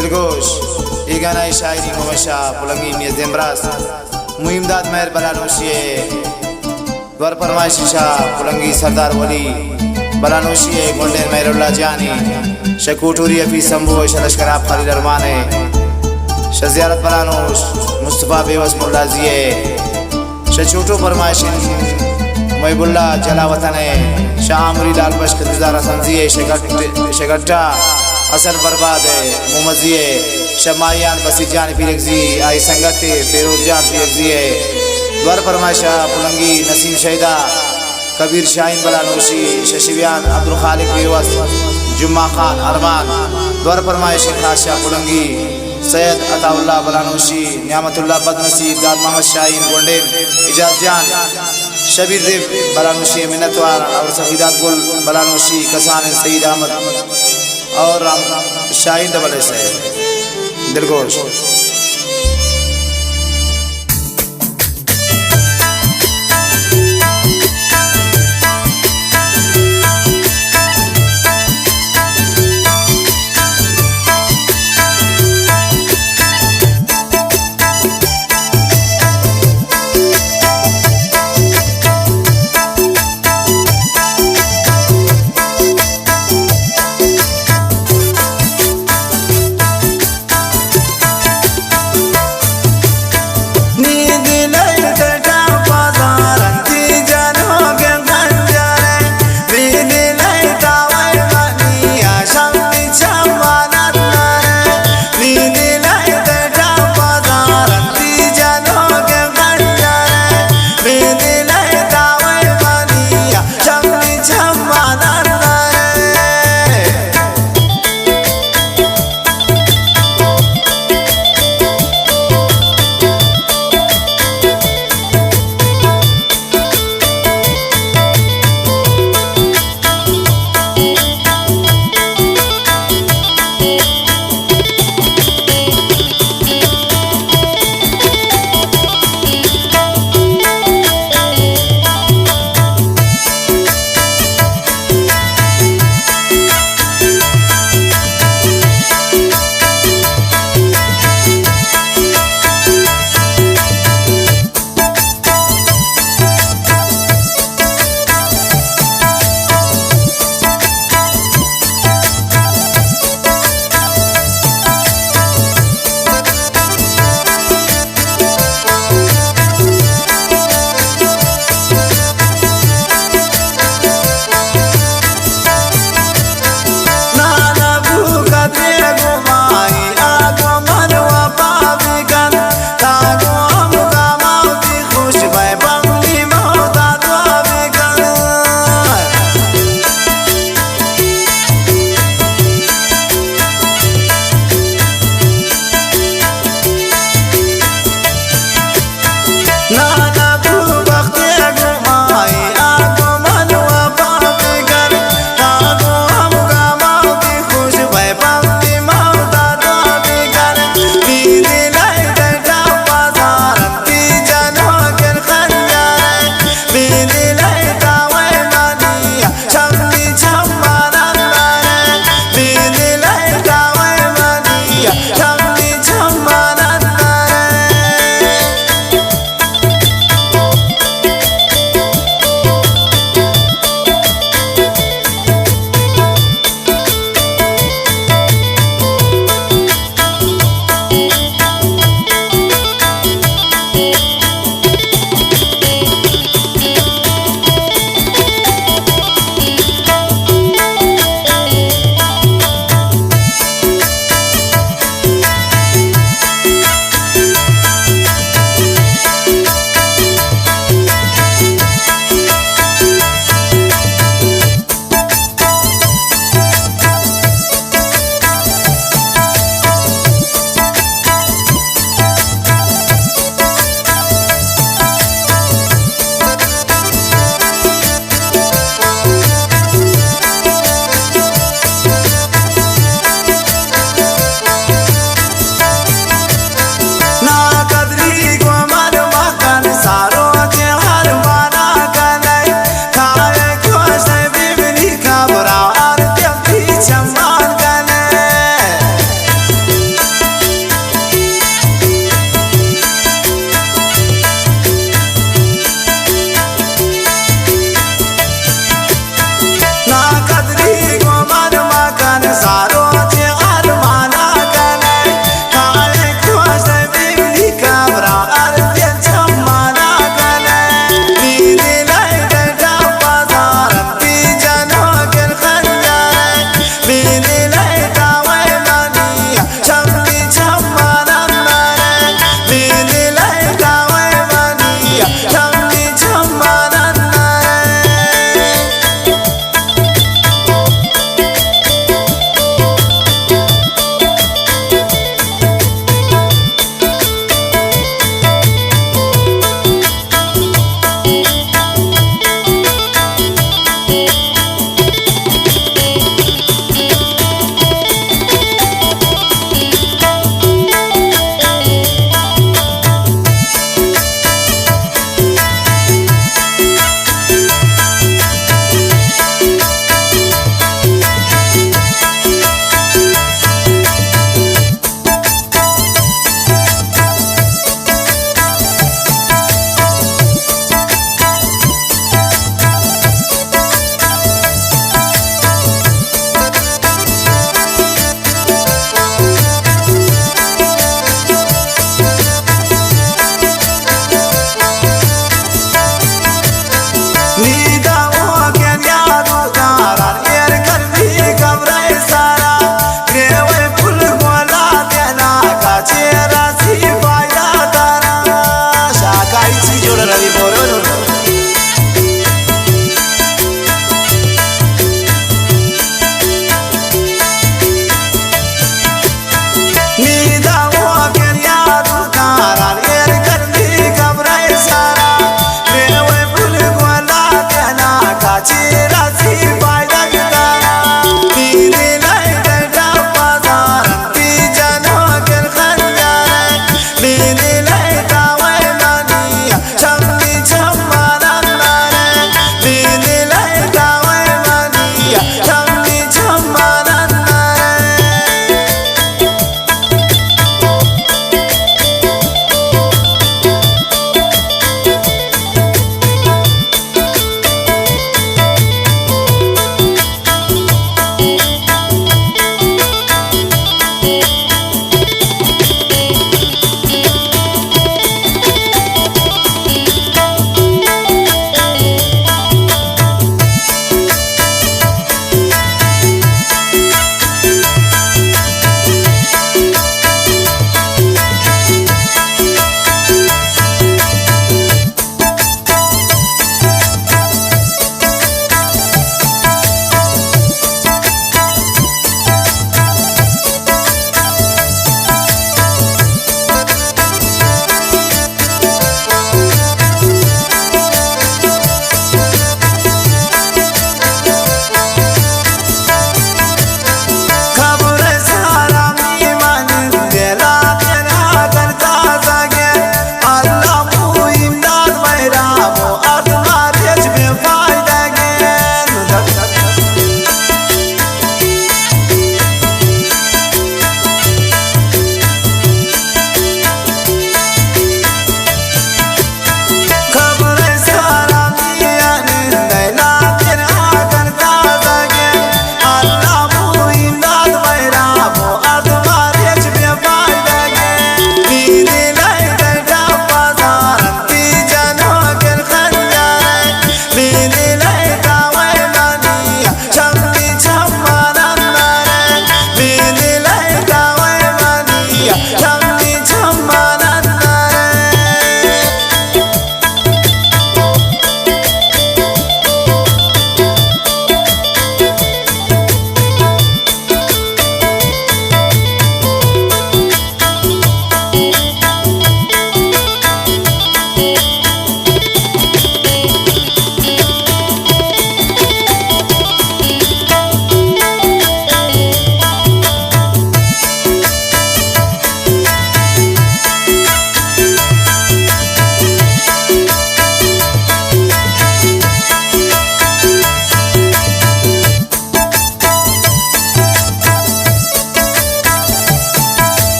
دلگوش، اے گانا ءِ شاعری گوں شہ پلنگی میز امراض، مہیم داد مہر بلانوشی ءِ دور پرمائش، شہ پلنگی سردار ولی بلانوشی ءِ گونڈیں مہر اللہ جانی، شہ کوٹوری حفیظ سمبو ءِ، شہ لشکر آپ خلیل ارمان ءِ، شہ زیارت بلانوش مصطفی بیوس ملازی ءِ، شہ چوٹو پرمائش انت محب اللہ جلا وطن ءِ، شہ آمری لال بشک دوزار حسن زی ءِ، شہ گٹ-، شہ گٹا حسن برباد ءِ محمد زی ءِ، شہ ماہیان بصیر جان پیرک زی، آئی سنگت ءِ فیروز جان پیرک زی ءِ، دور پرمائش ءَ پلنگی نسیم شیدا، کبیر شاہین بلانوشی، شہ شیویان عبدالخالق بیوس، جمعہ خان ارمان، دور پرمائش ءِ خاص شہ پلنگی سید عطا اللہ بلانوشی، نعمت اللہ بدنصیب، داد محمد شاہین گونڈین، اعجاز جان، شبیر دیو بلانوشی منتوار، اور سخی داد گل بلانوشی، کسان سعید احمد اور رام شاہین ڈبل ایس ءِ۔ دلگوش۔